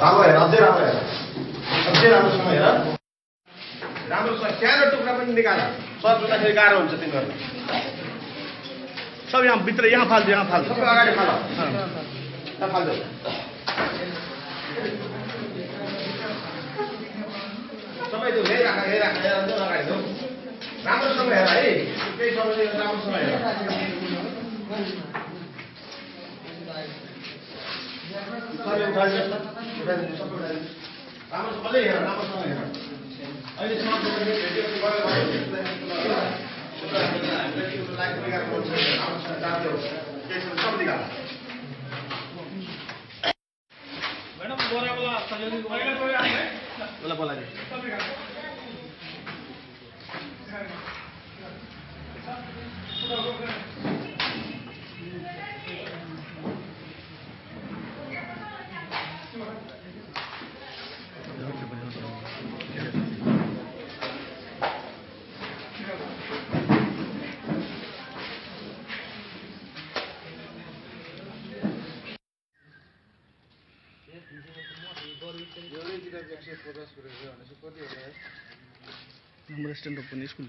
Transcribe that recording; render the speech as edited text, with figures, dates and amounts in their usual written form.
राम्रो हेर अझै राम्रो हेर अझै राम्रोसँग हेर राम्रोसँग सानो टुक्रा पनि निकाल सर्कुँदाखेरि गाह्रो हुन्छ तिमीहरूलाई सब यहाँ भित्र यहाँ फाल्दो सबै अगाडि फाल यहाँ फाल्दो सबै त्यो हेरिराख अगाडि दो राम्रोसँग हेर है केही समस्या राम्रोसँग हेर राम्रोसँगले हेर राम्रोसँग हेर अहिले स्ट्यान्ड अप पनि स्कुल